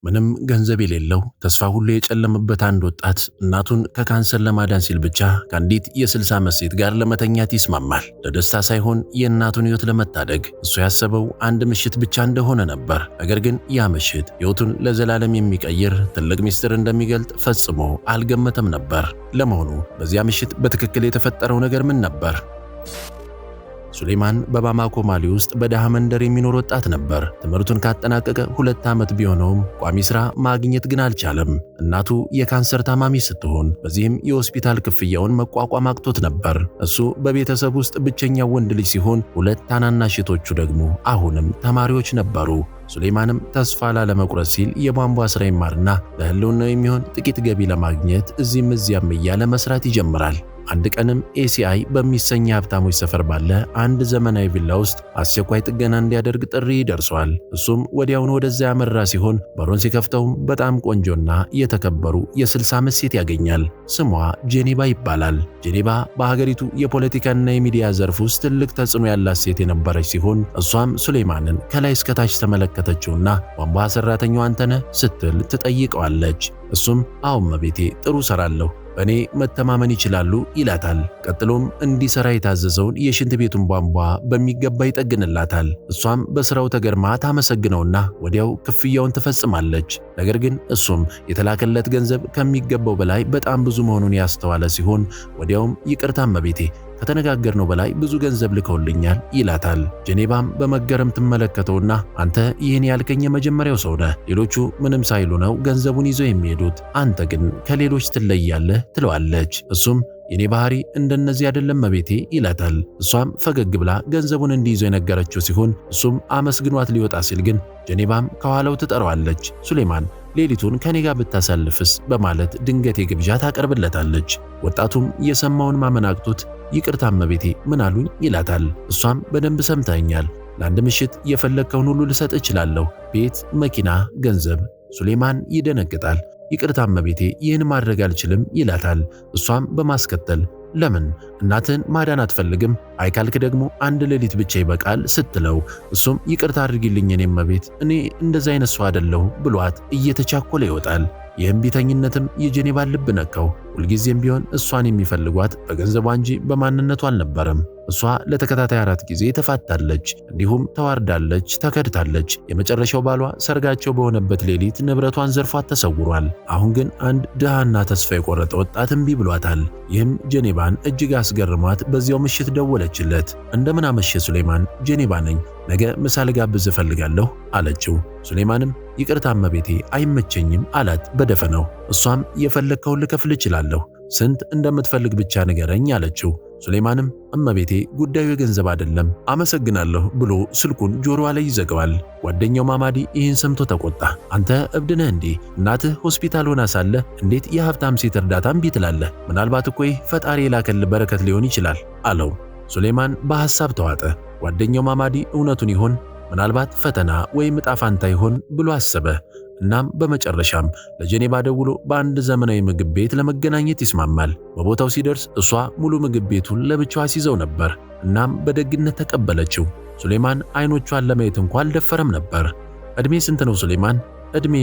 ምንም ገንዘብ የሌለው፣ ተስፋ ሁሉ የጨለመበት አንድ ወጣት እናቱን ከካንሰር ለማዳን ሲል ብቻ ከአንዲት የ60 ዓመት ሴት ጋር ለመተኛት ይስማማል። ለደስታ ሳይሆን የእናቱን ሕይወት ለመታደግ። እሱ ያሰበው አንድ ምሽት ብቻ እንደሆነ ነበር። ነገር ግን ያ ምሽት ሕይወቱን ለዘላለም የሚቀይር ትልቅ ሚስጥር እንደሚገልጥ ፈጽሞ አልገመተም ነበር። ለመሆኑ በዚያ ምሽት በትክክል የተፈጠረው ነገር ምን ነበር? ሱሌማን በባማኮ ማሊ ውስጥ በድሃ መንደር የሚኖር ወጣት ነበር። ትምህርቱን ካጠናቀቀ 2 ዓመት ቢሆነውም ቋሚ ሥራ ማግኘት ግን አልቻለም። እናቱ የካንሰር ታማሚ ስትሆን በዚህም የሆስፒታል ክፍያውን መቋቋም አቅቶት ነበር። እሱ በቤተሰብ ውስጥ ብቸኛው ወንድ ልጅ ሲሆን ሁለት ታናናሽ እህቶቹ ደግሞ አሁንም ተማሪዎች ነበሩ። ሱሌማንም ተስፋ ላለመቁረጥ ሲል የቧንቧ ሥራ ይማርና ለህልውናው የሚሆን ጥቂት ገቢ ለማግኘት እዚህም እዚያም እያለ መስራት ይጀምራል። አንድ ቀንም ኤሲአይ በሚሰኝ የሀብታሞች ሰፈር ባለ አንድ ዘመናዊ ቪላ ውስጥ አስቸኳይ ጥገና እንዲያደርግ ጥሪ ይደርሰዋል። እሱም ወዲያውኑ ወደዚያ ያመራ ሲሆን በሩን ሲከፍተውም በጣም ቆንጆና የተከበሩ የ60 ዓመት ሴት ያገኛል። ስሟ ጄኔባ ይባላል። ጄኔባ በሀገሪቱ የፖለቲካና የሚዲያ ዘርፍ ውስጥ ትልቅ ተጽዕኖ ያላት ሴት የነበረች ሲሆን እሷም ሱሌማንን ከላይ እስከታች ተመለከተችውና ቧንቧ ሰራተኛው አንተ ነህ ስትል ትጠይቀዋለች። እሱም አዎ እመቤቴ፣ ጥሩ ሰራለሁ፣ በእኔ መተማመን ይችላሉ ይላታል። ቀጥሎም እንዲሰራ የታዘዘውን የሽንት ቤቱን ቧንቧ በሚገባ ይጠግንላታል። እሷም በስራው ተገርማ ታመሰግነውና ወዲያው ክፍያውን ትፈጽማለች። ነገር ግን እሱም የተላከለት ገንዘብ ከሚገባው በላይ በጣም ብዙ መሆኑን ያስተዋለ ሲሆን ወዲያውም ይቅርታ እመቤቴ፣ ከተነጋገርነው በላይ ብዙ ገንዘብ ልከውልኛል ይላታል። ጄኔባም በመገረም ትመለከተውና አንተ ይህን ያልከኝ የመጀመሪያው ሰው ነህ፣ ሌሎቹ ምንም ሳይሉ ነው ገንዘቡን ይዘው የሚሄዱት፣ አንተ ግን ከሌሎች ትለያለህ ትለዋለች። እሱም የኔ ባህሪ እንደነዚህ አይደለም እመቤቴ ይላታል። እሷም ፈገግ ብላ ገንዘቡን እንዲይዘው የነገረችው ሲሆን እሱም አመስግኗት ሊወጣ ሲል ግን ጄኔባም ከኋላው ትጠራዋለች። ሱሌማን፣ ሌሊቱን ከኔ ጋር ብታሳልፍስ በማለት ድንገቴ ግብዣ ታቀርብለታለች። ወጣቱም የሰማውን ማመን አቅቶት ይቅርታ እመቤቴ፣ ምን አሉኝ ይላታል። እሷም በደንብ ሰምተኸኛል፣ ለአንድ ምሽት የፈለግከውን ሁሉ ልሰጥ እችላለሁ፣ ቤት፣ መኪና፣ ገንዘብ። ሱሌማን ይደነግጣል። ይቅርታ እመቤቴ፣ ይህን ማድረግ አልችልም ይላታል። እሷም በማስከተል ለምን፣ እናትህን ማዳን አትፈልግም? አይ ካልክ ደግሞ አንድ ሌሊት ብቻ ይበቃል ስትለው እሱም ይቅርታ አድርጊልኝ የኔ እመቤት፣ እኔ እንደዛ አይነት ሰው አይደለሁ ብሏት እየተቻኮለ ይወጣል። የእምቢተኝነትም የጄኔባን ልብ ነካው። ሁልጊዜም ቢሆን እሷን የሚፈልጓት በገንዘቧ እንጂ በማንነቱ አልነበረም። እሷ ለተከታታይ 4 ጊዜ ተፋታለች፣ እንዲሁም ተዋርዳለች፣ ተከድታለች። የመጨረሻው ባሏ ሰርጋቸው በሆነበት ሌሊት ንብረቷን ዘርፏት ተሰውሯል። አሁን ግን አንድ ድሃና ተስፋ የቆረጠ ወጣት እምቢ ብሏታል። ይህም ጄኔባን እጅግ አስገርሟት በዚያው ምሽት ደወለችለት። እንደምን አመሸህ ሱሌማን፣ ጄኔባ ነኝ፣ ነገ ምሳ ልጋብዝ እፈልጋለሁ አለችው። ሱሌማንም ይቅርታ እመቤቴ፣ አይመቸኝም አላት በደፈናው። እሷም የፈለግከውን ልከፍል እችላለሁ፣ ስንት እንደምትፈልግ ብቻ ንገረኝ አለችው። ሱሌማንም እመቤቴ፣ ጉዳዩ የገንዘብ አይደለም፣ አመሰግናለሁ ብሎ ስልኩን ጆሮዋ ላይ ይዘጋዋል። ጓደኛው ማማዲ ይህን ሰምቶ ተቆጣ። አንተ እብድ ነህ እንዴ? እናትህ ሆስፒታል ሆና ሳለ እንዴት የሀብታም ሴት እርዳታ እምቢ ትላለህ? ምናልባት እኮ ይህ ፈጣሪ የላከልህ በረከት ሊሆን ይችላል አለው። ሱሌማን በሐሳብ ተዋጠ። ጓደኛው ማማዲ እውነቱን ይሆን? ምናልባት ፈተና ወይም ዕጣ ፋንታ ይሆን ብሎ አሰበ። እናም በመጨረሻም ለጄኔባ ደውሎ በአንድ ዘመናዊ ምግብ ቤት ለመገናኘት ይስማማል። በቦታው ሲደርስ እሷ ሙሉ ምግብ ቤቱን ለብቻዋ ሲይዘው ነበር። እናም በደግነት ተቀበለችው። ሱሌማን አይኖቿን ለማየት እንኳ አልደፈረም ነበር። ዕድሜ ስንት ነው ሱሌማን? ዕድሜ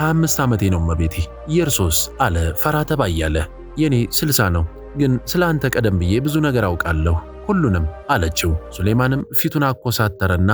25 ዓመቴ ነው እመቤቴ። የእርሶስ? አለ ፈራ ተባ እያለ። የኔ 60 ነው፣ ግን ስለ አንተ ቀደም ብዬ ብዙ ነገር አውቃለሁ፣ ሁሉንም አለችው። ሱሌማንም ፊቱን አኮሳተረና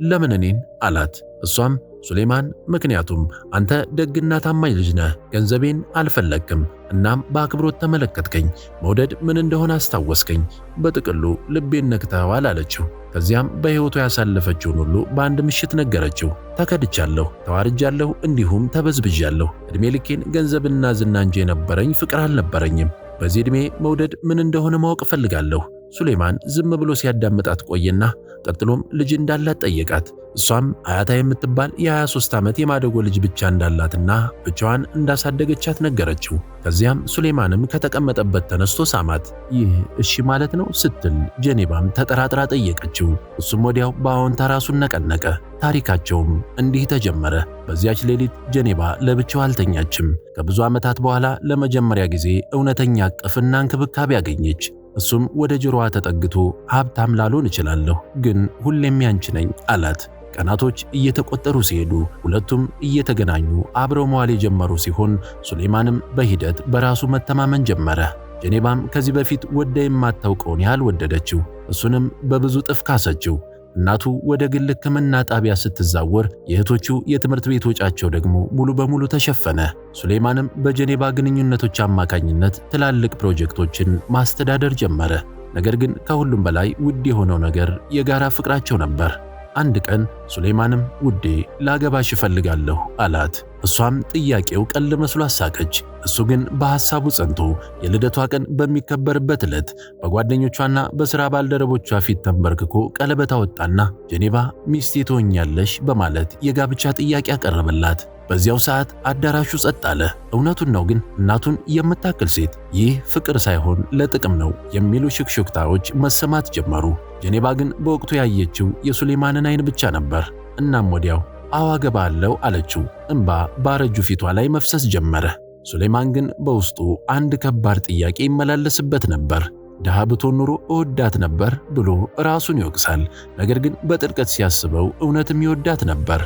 ለምን እኔን አላት። እሷም ሱሌማን፣ ምክንያቱም አንተ ደግና ታማኝ ልጅ ነህ፣ ገንዘቤን አልፈለግክም፣ እናም በአክብሮት ተመለከትከኝ፣ መውደድ ምን እንደሆነ አስታወስከኝ፣ በጥቅሉ ልቤን ነክተኸዋል አለችው። ከዚያም በሕይወቱ ያሳለፈችውን ሁሉ በአንድ ምሽት ነገረችው። ተከድቻለሁ፣ ተዋርጃለሁ፣ እንዲሁም ተበዝብዣለሁ። ዕድሜ ልኬን ገንዘብና ዝና እንጂ የነበረኝ ፍቅር አልነበረኝም። በዚህ ዕድሜ መውደድ ምን እንደሆነ ማወቅ እፈልጋለሁ። ሱሌማን ዝም ብሎ ሲያዳምጣት ቆየና ቀጥሎም ልጅ እንዳላት ጠየቃት። እሷም አያታ የምትባል የ23 ዓመት የማደጎ ልጅ ብቻ እንዳላትና ብቻዋን እንዳሳደገቻት ነገረችው። ከዚያም ሱሌማንም ከተቀመጠበት ተነስቶ ሳማት። ይህ እሺ ማለት ነው ስትል ጄኔባም ተጠራጥራ ጠየቀችው። እሱም ወዲያው በአዎንታ ራሱን ነቀነቀ። ታሪካቸውም እንዲህ ተጀመረ። በዚያች ሌሊት ጄኔባ ለብቻዋ አልተኛችም። ከብዙ ዓመታት በኋላ ለመጀመሪያ ጊዜ እውነተኛ እቅፍና እንክብካቤ አገኘች። እሱም ወደ ጆሮዋ ተጠግቶ ሀብታም ላልሆን እችላለሁ፣ ግን ሁሌም ያንቺ ነኝ አላት። ቀናቶች እየተቆጠሩ ሲሄዱ ሁለቱም እየተገናኙ አብረው መዋል የጀመሩ ሲሆን ሱሌማንም በሂደት በራሱ መተማመን ጀመረ። ጀኔባም ከዚህ በፊት ወደ የማታውቀውን ያህል ወደደችው። እሱንም በብዙ ጥፍ ካሰችው። እናቱ ወደ ግል ሕክምና ጣቢያ ስትዛወር የእህቶቹ የትምህርት ቤት ወጫቸው ደግሞ ሙሉ በሙሉ ተሸፈነ። ሱሌማንም በጀኔባ ግንኙነቶች አማካኝነት ትላልቅ ፕሮጀክቶችን ማስተዳደር ጀመረ። ነገር ግን ከሁሉም በላይ ውድ የሆነው ነገር የጋራ ፍቅራቸው ነበር። አንድ ቀን ሱሌማንም ውዴ ላገባሽ እፈልጋለሁ አላት። እሷም ጥያቄው ቀልድ መስሎ አሳቀች። እሱ ግን በሐሳቡ ጸንቶ የልደቷ ቀን በሚከበርበት ዕለት በጓደኞቿና በሥራ ባልደረቦቿ ፊት ተንበርክኮ ቀለበት አወጣና ጀኔባ ሚስቴ ትሆኛለሽ በማለት የጋብቻ ጥያቄ አቀረበላት። በዚያው ሰዓት አዳራሹ ጸጥ አለ። እውነቱን ነው ግን እናቱን የምታክል ሴት ይህ ፍቅር ሳይሆን ለጥቅም ነው የሚሉ ሽክሽክታዎች መሰማት ጀመሩ። ጀኔባ ግን በወቅቱ ያየችው የሱሌማንን አይን ብቻ ነበር። እናም ወዲያው አዎ አገባለሁ አለችው። እንባ ባረጁ ፊቷ ላይ መፍሰስ ጀመረ። ሱሌማን ግን በውስጡ አንድ ከባድ ጥያቄ ይመላለስበት ነበር። ድሃ ብትሆን ኑሮ እወዳት ነበር ብሎ ራሱን ይወቅሳል። ነገር ግን በጥልቀት ሲያስበው እውነትም ይወዳት ነበር።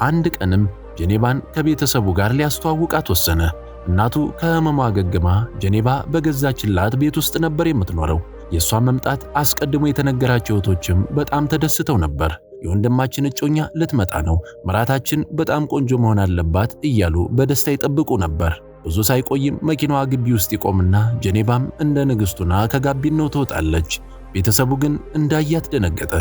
አንድ ቀንም ጀኔባን ከቤተሰቡ ጋር ሊያስተዋውቃት ወሰነ። እናቱ ከህመሟ አገግማ ጀኔባ በገዛችላት ቤት ውስጥ ነበር የምትኖረው። የእሷን መምጣት አስቀድሞ የተነገራቸው እህቶችም በጣም ተደስተው ነበር። የወንድማችን እጮኛ ልትመጣ ነው፣ ምራታችን በጣም ቆንጆ መሆን አለባት እያሉ በደስታ ይጠብቁ ነበር። ብዙ ሳይቆይም መኪናዋ ግቢ ውስጥ ይቆምና ጀኔባም እንደ ንግስቱና ከጋቢናው ትወጣለች። ቤተሰቡ ግን እንዳያት ደነገጠ።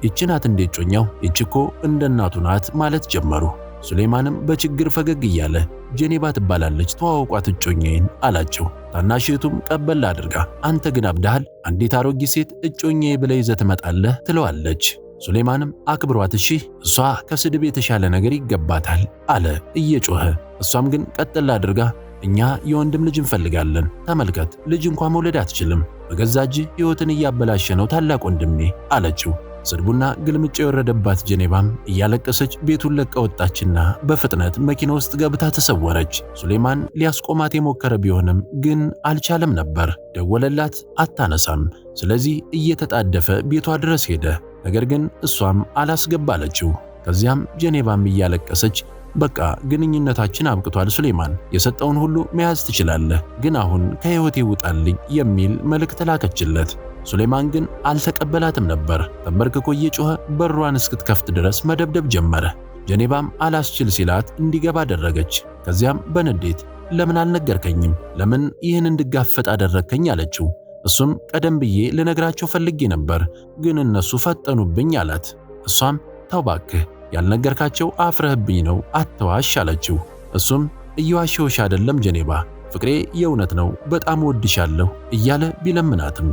ይቺ ናት እንዴ እጮኛው? ይቺ እኮ እንደ እናቱ ናት ማለት ጀመሩ። ሱሌማንም በችግር ፈገግ እያለ ጀኔባ ትባላለች፣ ተዋውቋት እጮኛዬን አላቸው። ታናሽ እህቱም ቀበል አድርጋ አንተ ግን አብዳሃል፣ አንዲት አሮጊት ሴት እጮኛዬ ብለህ ይዘህ ትመጣለህ ትለዋለች። ሱሌማንም አክብሯት እሺ፣ እሷ ከስድብ የተሻለ ነገር ይገባታል አለ እየጮኸ። እሷም ግን ቀጥላ አድርጋ እኛ የወንድም ልጅ እንፈልጋለን፣ ተመልከት ልጅ እንኳን መውለድ አትችልም፣ በገዛ እጅህ ሕይወትን እያበላሸ ነው ታላቅ ወንድሜ አለችው። ስድቡና ግልምጫ የወረደባት ጀኔባም እያለቀሰች ቤቱን ለቃ ወጣችና በፍጥነት መኪና ውስጥ ገብታ ተሰወረች። ሱሌማን ሊያስቆማት የሞከረ ቢሆንም ግን አልቻለም ነበር። ደወለላት፣ አታነሳም። ስለዚህ እየተጣደፈ ቤቷ ድረስ ሄደ። ነገር ግን እሷም አላስገባለችው። ከዚያም ጀኔባም እያለቀሰች በቃ ግንኙነታችን አብቅቷል ሱሌማን፣ የሰጠውን ሁሉ መያዝ ትችላለህ፣ ግን አሁን ከሕይወቴ ውጣልኝ የሚል መልእክት ላከችለት። ሱሌማን ግን አልተቀበላትም ነበር። ተንበርክኮ እየጮኸ በሯን እስክትከፍት ድረስ መደብደብ ጀመረ። ጀኔባም አላስችል ሲላት እንዲገባ አደረገች። ከዚያም በንዴት ለምን አልነገርከኝም? ለምን ይህን እንድጋፈጥ አደረግከኝ? አለችው። እሱም ቀደም ብዬ ልነግራቸው ፈልጌ ነበር፣ ግን እነሱ ፈጠኑብኝ አላት። እሷም ተው እባክህ፣ ያልነገርካቸው አፍረህብኝ ነው፣ አትዋሽ አለችው። እሱም እየዋሸሁሽ አይደለም ጀኔባ፣ ፍቅሬ የእውነት ነው፣ በጣም እወድሻለሁ እያለ ቢለምናትም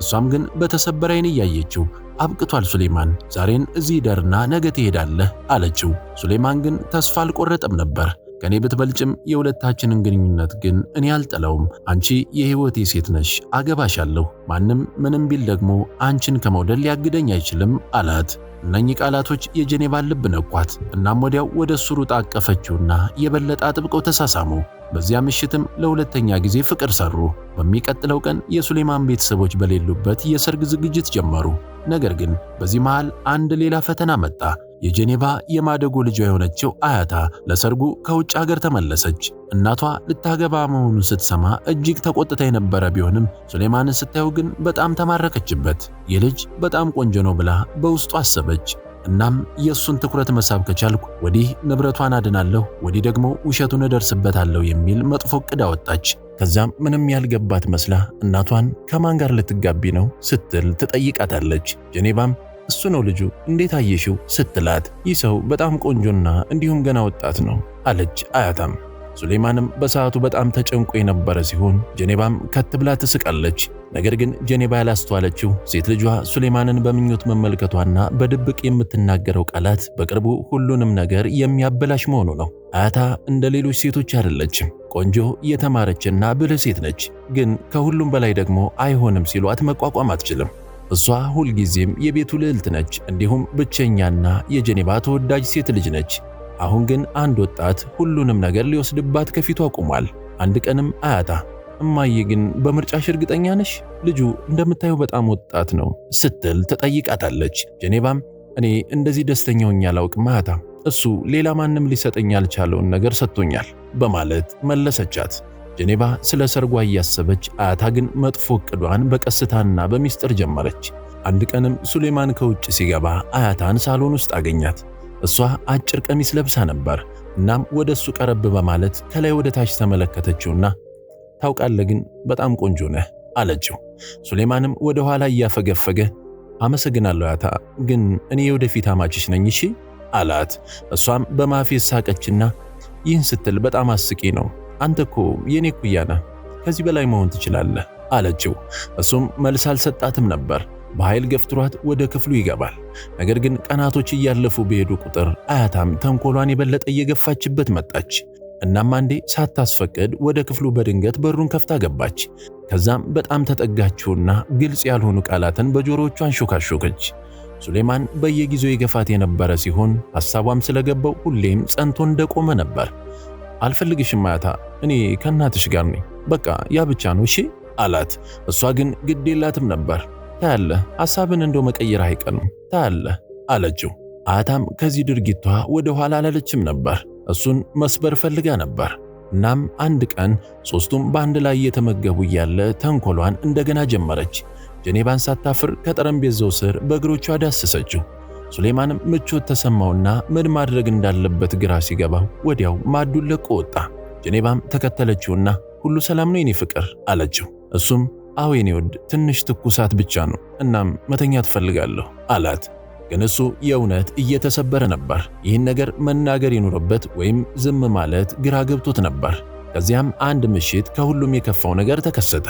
እሷም ግን በተሰበረ ዓይን እያየችው አብቅቷል ሱሌማን፣ ዛሬን እዚህ ደርና ነገ ትሄዳለህ አለችው። ሱሌማን ግን ተስፋ አልቆረጠም ነበር። ከኔ ብትበልጭም የሁለታችንን ግንኙነት ግን እኔ አልጠላውም። አንቺ የሕይወቴ ሴት ነሽ፣ አገባሻለሁ። ማንም ምንም ቢል ደግሞ አንቺን ከመውደድ ሊያግደኝ አይችልም አላት። እነኚህ ቃላቶች የጀኔባን ልብ ነኳት። እናም ወዲያው ወደ እሱ ሩጣ አቀፈችውና የበለጠ አጥብቀው ተሳሳሙ። በዚያ ምሽትም ለሁለተኛ ጊዜ ፍቅር ሰሩ። በሚቀጥለው ቀን የሱሌማን ቤተሰቦች በሌሉበት የሰርግ ዝግጅት ጀመሩ። ነገር ግን በዚህ መሃል አንድ ሌላ ፈተና መጣ። የጀኔባ የማደጎ ልጇ የሆነችው አያታ ለሰርጉ ከውጭ ሀገር ተመለሰች። እናቷ ልታገባ መሆኑን ስትሰማ እጅግ ተቆጥታ የነበረ ቢሆንም ሱሌማንን ስታየው ግን በጣም ተማረከችበት። የልጅ በጣም ቆንጆ ነው ብላ በውስጡ አሰበች። እናም የእሱን ትኩረት መሳብ ከቻልኩ ወዲህ ንብረቷን አድናለሁ፣ ወዲህ ደግሞ ውሸቱን እደርስበታለሁ የሚል መጥፎ ዕቅድ አወጣች። ከዛም ምንም ያልገባት መስላ እናቷን ከማን ጋር ልትጋቢ ነው ስትል ትጠይቃታለች። ጀኔባም እሱ ነው ልጁ፣ እንዴት አየሽው ስትላት ይህ ሰው በጣም ቆንጆና እንዲሁም ገና ወጣት ነው አለች አያታም። ሱሌማንም በሰዓቱ በጣም ተጨንቆ የነበረ ሲሆን ጀኔባም ከት ብላ ትስቃለች። ነገር ግን ጀኔባ ያላስተዋለችው ሴት ልጇ ሱሌማንን በምኞት መመልከቷና በድብቅ የምትናገረው ቃላት በቅርቡ ሁሉንም ነገር የሚያበላሽ መሆኑ ነው። አያታ እንደ ሌሎች ሴቶች አይደለችም። ቆንጆ፣ የተማረችና ብልህ ሴት ነች። ግን ከሁሉም በላይ ደግሞ አይሆንም ሲሏት መቋቋም አትችልም። እሷ ሁልጊዜም የቤቱ ልዕልት ነች። እንዲሁም ብቸኛና የጀኔባ ተወዳጅ ሴት ልጅ ነች። አሁን ግን አንድ ወጣት ሁሉንም ነገር ሊወስድባት ከፊቷ ቆሟል። አንድ ቀንም አያታ እማዬ ግን በምርጫሽ እርግጠኛ ነሽ? ልጁ እንደምታየው በጣም ወጣት ነው ስትል ትጠይቃታለች። ጀኔባም እኔ እንደዚህ ደስተኛ ሆኜ አላውቅም አያታ፣ እሱ ሌላ ማንም ሊሰጠኝ ያልቻለውን ነገር ሰጥቶኛል በማለት መለሰቻት። ጀኔባ ስለ ሰርጓ እያሰበች፣ አያታ ግን መጥፎ እቅዷን በቀስታና በሚስጥር ጀመረች። አንድ ቀንም ሱሌማን ከውጭ ሲገባ አያታን ሳሎን ውስጥ አገኛት። እሷ አጭር ቀሚስ ለብሳ ነበር። እናም ወደ እሱ ቀረብ በማለት ከላይ ወደ ታች ተመለከተችውና ታውቃለህ ግን በጣም ቆንጆ ነህ አለችው። ሱሌማንም ወደ ኋላ እያፈገፈገ አመሰግናለሁ አያታ፣ ግን እኔ የወደፊት አማችሽ ነኝ እሺ አላት። እሷም በማፌዝ ሳቀችና ይህን ስትል በጣም አስቂ ነው፣ አንተ እኮ የኔ እኩያ ነህ፣ ከዚህ በላይ መሆን ትችላለህ አለችው። እሱም መልስ አልሰጣትም ነበር። በኃይል ገፍትሯት ወደ ክፍሉ ይገባል። ነገር ግን ቀናቶች እያለፉ በሄዱ ቁጥር አያታም ተንኮሏን የበለጠ እየገፋችበት መጣች። እናም አንዴ ሳታስፈቅድ ወደ ክፍሉ በድንገት በሩን ከፍታ ገባች። ከዛም በጣም ተጠጋችውና ግልጽ ያልሆኑ ቃላትን በጆሮዎቿ አንሾካሾከች። ሱሌማን በየጊዜው የገፋት የነበረ ሲሆን ሐሳቧም ስለገባው ሁሌም ጸንቶ እንደቆመ ነበር። አልፈልግሽም አያታ፣ እኔ ከእናትሽ ጋር ነኝ፣ በቃ ያ ብቻ ነው እሺ አላት። እሷ ግን ግድ የላትም ነበር። ታያለህ፣ ሐሳብን እንደው መቀየር አይቀርም ታያለህ አለችው። አያታም ከዚህ ድርጊቷ ወደ ኋላ አላለችም ነበር። እሱን መስበር ፈልጋ ነበር። እናም አንድ ቀን ሶስቱም በአንድ ላይ እየተመገቡ እያለ ተንኮሏን እንደገና ጀመረች። ጀኔባን ሳታፍር ከጠረጴዛው ስር በእግሮቿ ዳሰሰችው። ሱሌማንም ምቾት ተሰማውና ምን ማድረግ እንዳለበት ግራ ሲገባው ወዲያው ማዕዱን ለቆ ወጣ። ጀኔባም ተከተለችውና ሁሉ ሰላም ነው የኔ ፍቅር አለችው። እሱም አዎ የኔ ውድ፣ ትንሽ ትኩሳት ብቻ ነው፣ እናም መተኛት እፈልጋለሁ አላት። ግን እሱ የእውነት እየተሰበረ ነበር። ይህን ነገር መናገር ይኑርበት ወይም ዝም ማለት ግራ ገብቶት ነበር። ከዚያም አንድ ምሽት ከሁሉም የከፋው ነገር ተከሰተ።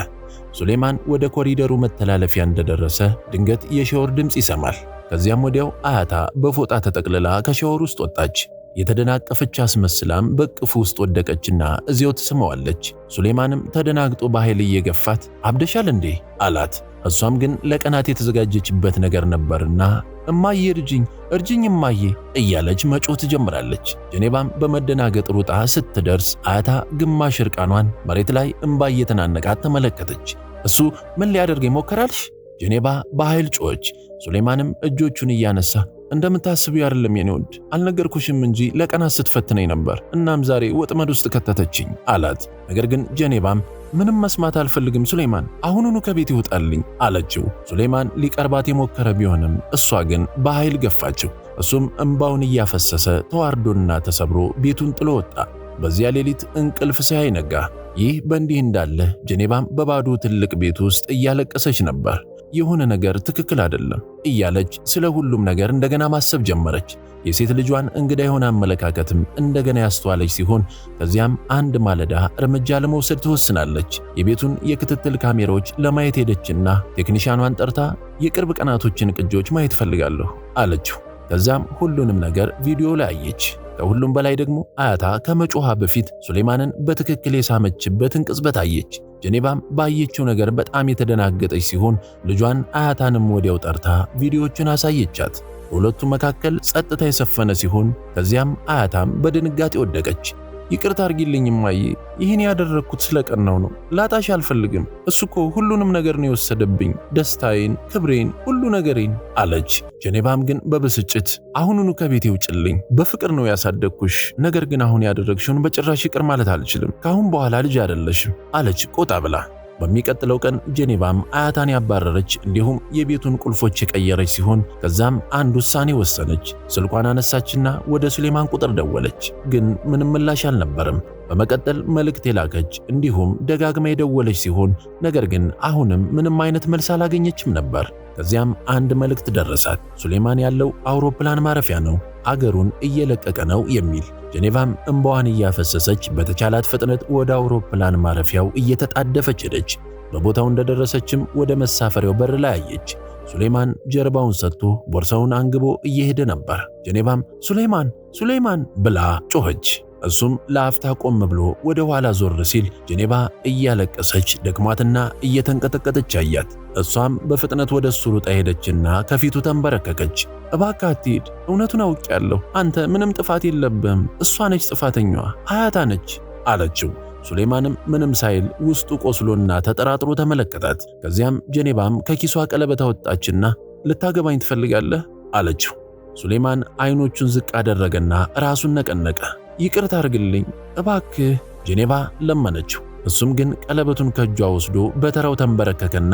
ሱሌማን ወደ ኮሪደሩ መተላለፊያ እንደደረሰ ድንገት የሻወር ድምፅ ይሰማል። ከዚያም ወዲያው አያታ በፎጣ ተጠቅልላ ከሻወር ውስጥ ወጣች። የተደናቀፈች አስመስላም በቅፉ ውስጥ ወደቀችና እዚያው ትስመዋለች። ሱሌማንም ተደናግጦ በኃይል እየገፋት አብደሻል እንዴ አላት። እሷም ግን ለቀናት የተዘጋጀችበት ነገር ነበርና እማዬ እርጅኝ እርጅኝ እማዬ እያለች መጮህ ትጀምራለች። ጀኔባም በመደናገጥ ሩጣ ስትደርስ አያታ ግማሽ እርቃኗን መሬት ላይ እምባ እየተናነቃት ተመለከተች። እሱ ምን ሊያደርግ ይሞከራልሽ? ጀኔባ በኃይል ጮኸች። ሱሌማንም እጆቹን እያነሳ እንደምታስቢው አይደለም የኔ ውድ፣ አልነገርኩሽም እንጂ ለቀናት ስትፈትነኝ ነበር። እናም ዛሬ ወጥመድ ውስጥ ከተተችኝ አላት። ነገር ግን ጀኔባም ምንም መስማት አልፈልግም ሱሌማን፣ አሁኑኑ ከቤት ይውጣልኝ አለችው። ሱሌማን ሊቀርባት የሞከረ ቢሆንም እሷ ግን በኃይል ገፋችው። እሱም እምባውን እያፈሰሰ ተዋርዶና ተሰብሮ ቤቱን ጥሎ ወጣ። በዚያ ሌሊት እንቅልፍ ሳያይ ነጋ። ይህ በእንዲህ እንዳለ ጀኔባም በባዶ ትልቅ ቤት ውስጥ እያለቀሰች ነበር። የሆነ ነገር ትክክል አይደለም እያለች ስለ ሁሉም ነገር እንደገና ማሰብ ጀመረች። የሴት ልጇን እንግዳ የሆነ አመለካከትም እንደገና ያስተዋለች ሲሆን ከዚያም አንድ ማለዳ እርምጃ ለመውሰድ ትወስናለች። የቤቱን የክትትል ካሜራዎች ለማየት ሄደችና ቴክኒሻኗን ጠርታ የቅርብ ቀናቶችን ቅጂዎች ማየት እፈልጋለሁ አለችው። ከዛም ሁሉንም ነገር ቪዲዮ ላይ አየች። ከሁሉም በላይ ደግሞ አያታ ከመጮሃ በፊት ሱሌማንን በትክክል የሳመችበትን ቅጽበት አየች። ጀኔባም ባየችው ነገር በጣም የተደናገጠች ሲሆን ልጇን አያታንም ወዲያው ጠርታ ቪዲዮዎቹን አሳየቻት። በሁለቱ መካከል ጸጥታ የሰፈነ ሲሆን ከዚያም አያታም በድንጋጤ ወደቀች። ይቅርታ አድርጊልኝ እማዬ፣ ይህን ያደረግኩት ስለቀናው ነው። ላጣሽ አልፈልግም። እሱ እኮ ሁሉንም ነገር ነው የወሰደብኝ፣ ደስታዬን፣ ክብሬን፣ ሁሉ ነገሬን አለች። ጀኔባም ግን በብስጭት አሁኑኑ ከቤቴ ውጭልኝ፣ በፍቅር ነው ያሳደግኩሽ፣ ነገር ግን አሁን ያደረግሽውን በጭራሽ ይቅር ማለት አልችልም። ከአሁን በኋላ ልጅ አይደለሽም አለች ቆጣ ብላ። በሚቀጥለው ቀን ጀኔባም አያታን ያባረረች እንዲሁም የቤቱን ቁልፎች የቀየረች ሲሆን ከዛም አንድ ውሳኔ ወሰነች። ስልኳን አነሳችና ወደ ሱሌማን ቁጥር ደወለች፣ ግን ምንም ምላሽ አልነበረም። በመቀጠል መልእክት የላከች እንዲሁም ደጋግማ የደወለች ሲሆን ነገር ግን አሁንም ምንም አይነት መልስ አላገኘችም ነበር። ከዚያም አንድ መልእክት ደረሳት። ሱሌማን ያለው አውሮፕላን ማረፊያ ነው፣ አገሩን እየለቀቀ ነው የሚል። ጀኔቫም እንባዋን እያፈሰሰች በተቻላት ፍጥነት ወደ አውሮፕላን ማረፊያው እየተጣደፈች ሄደች። በቦታው እንደደረሰችም ወደ መሳፈሪያው በር ላይ አየች። ሱሌማን ጀርባውን ሰጥቶ ቦርሳውን አንግቦ እየሄደ ነበር። ጀኔቫም ሱሌማን ሱሌማን ብላ ጮኸች። እሱም ለአፍታ ቆም ብሎ ወደ ኋላ ዞር ሲል ጀኔባ እያለቀሰች ደክሟትና እየተንቀጠቀጠች አያት። እሷም በፍጥነት ወደ እሱ ሩጣ ሄደችና ከፊቱ ተንበረከከች። እባክህ አትሂድ፣ እውነቱን አውቄያለሁ። አንተ ምንም ጥፋት የለብህም። እሷ ነች ጥፋተኛዋ፣ አያታ ነች አለችው። ሱሌማንም ምንም ሳይል ውስጡ ቆስሎና ተጠራጥሮ ተመለከታት። ከዚያም ጀኔባም ከኪሷ ቀለበት አወጣችና ልታገባኝ ትፈልጋለህ አለችው። ሱሌማን አይኖቹን ዝቅ አደረገና ራሱን ነቀነቀ። ይቅርታ አድርግልኝ እባክህ ጄኔቫ ለመነችው። እሱም ግን ቀለበቱን ከእጇ ወስዶ በተራው ተንበረከከና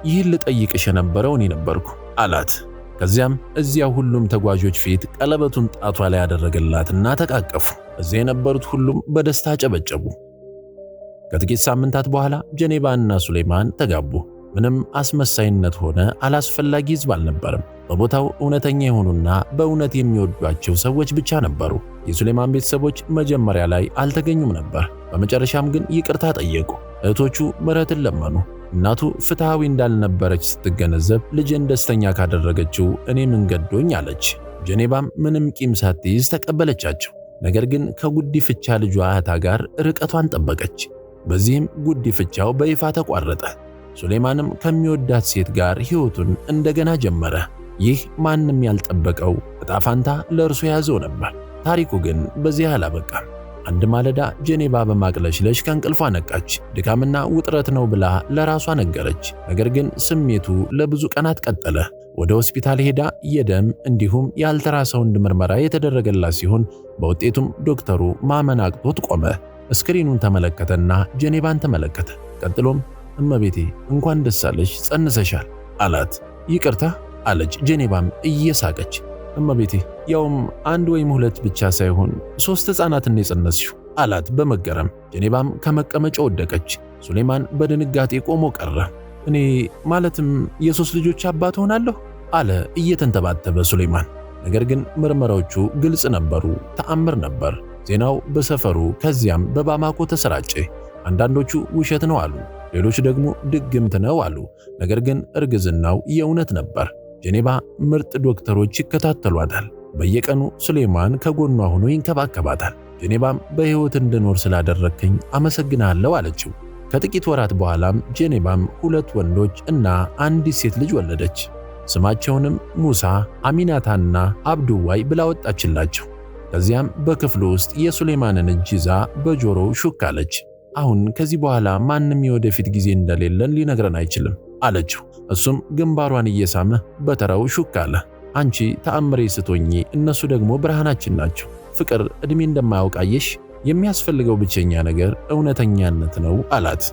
ይህን ልጠይቅሽ የነበረው እኔ ነበርኩ አላት። ከዚያም እዚያ ሁሉም ተጓዦች ፊት ቀለበቱን ጣቷ ላይ ያደረገላትና ተቃቀፉ። እዚያ የነበሩት ሁሉም በደስታ አጨበጨቡ። ከጥቂት ሳምንታት በኋላ ጄኔቫ እና ሱሌማን ተጋቡ። ምንም አስመሳይነት ሆነ አላስፈላጊ ሕዝብ አልነበረም። በቦታው እውነተኛ የሆኑና በእውነት የሚወዷቸው ሰዎች ብቻ ነበሩ። የሱሌማን ቤተሰቦች መጀመሪያ ላይ አልተገኙም ነበር። በመጨረሻም ግን ይቅርታ ጠየቁ። እህቶቹ ምሕረትን ለመኑ። እናቱ ፍትሃዊ እንዳልነበረች ስትገነዘብ ልጄን ደስተኛ ካደረገችው እኔ ምን ገዶኝ አለች። ጄኔቫም ምንም ቂም ሳትይዝ ተቀበለቻቸው። ነገር ግን ከጉዲፈቻ ልጇ እህታ ጋር ርቀቷን ጠበቀች። በዚህም ጉዲፈቻው በይፋ ተቋረጠ። ሱሌማንም ከሚወዳት ሴት ጋር ሕይወቱን እንደገና ጀመረ። ይህ ማንም ያልጠበቀው ዕጣ ፋንታ ለእርሱ የያዘው ነበር። ታሪኩ ግን በዚህ አላበቃም። አንድ ማለዳ ጄኔቫ በማቅለሽለሽ ከእንቅልፏ ነቃች። ድካምና ውጥረት ነው ብላ ለራሷ ነገረች። ነገር ግን ስሜቱ ለብዙ ቀናት ቀጠለ። ወደ ሆስፒታል ሄዳ የደም እንዲሁም የአልትራሳውንድ ምርመራ የተደረገላት ሲሆን በውጤቱም ዶክተሩ ማመን አቅቶት ቆመ። ስክሪኑን ተመለከተና ጄኔቫን ተመለከተ። ቀጥሎም እመቤቴ እንኳን ደስ አለሽ፣ ጸንሰሻል አላት። ይቅርታ አለች ጄኔቫም እየሳቀች። እመቤቴ ያውም አንድ ወይም ሁለት ብቻ ሳይሆን 3 ሕፃናትን የጸነስሽው አላት በመገረም። ጄኔቫም ከመቀመጫ ወደቀች። ሱሌማን በድንጋጤ ቆሞ ቀረ። እኔ ማለትም የ3 ልጆች አባት ሆናለሁ አለ እየተንተባተበ ሱሌማን። ነገር ግን ምርመራዎቹ ግልጽ ነበሩ። ተአምር ነበር። ዜናው በሰፈሩ ከዚያም በባማኮ ተሰራጨ። አንዳንዶቹ ውሸት ነው አሉ፣ ሌሎች ደግሞ ድግምት ነው አሉ። ነገር ግን እርግዝናው የእውነት ነበር። ጄኔቫ ምርጥ ዶክተሮች ይከታተሏታል። በየቀኑ ሱሌማን ከጎኗ ሆኖ ይንከባከባታል። ጄኔቫም በሕይወት እንድኖር ስላደረግከኝ አመሰግናለሁ አለችው። ከጥቂት ወራት በኋላም ጄኔቫም 2 ወንዶች እና አንዲት ሴት ልጅ ወለደች። ስማቸውንም ሙሳ፣ አሚናታና አብዱዋይ ብላ ወጣችላቸው። ከዚያም በክፍሉ ውስጥ የሱሌማንን እጅ ይዛ በጆሮው ሹክ አለች። አሁን ከዚህ በኋላ ማንም የወደፊት ጊዜ እንደሌለን ሊነግረን አይችልም አለችው። እሱም ግንባሯን እየሳመ በተራው ሹክ አለ። አንቺ ተአምሬ ስትሆኚ፣ እነሱ ደግሞ ብርሃናችን ናቸው። ፍቅር እድሜ እንደማያውቅ አየሽ። የሚያስፈልገው ብቸኛ ነገር እውነተኛነት ነው አላት።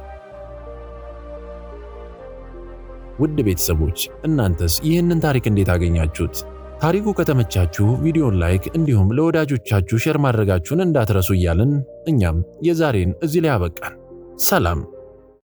ውድ ቤተሰቦች እናንተስ ይህንን ታሪክ እንዴት አገኛችሁት? ታሪኩ ከተመቻችሁ ቪዲዮን like እንዲሁም ለወዳጆቻችሁ share ማድረጋችሁን እንዳትረሱ እያልን እኛም የዛሬን እዚህ ላይ አበቃን። ሰላም።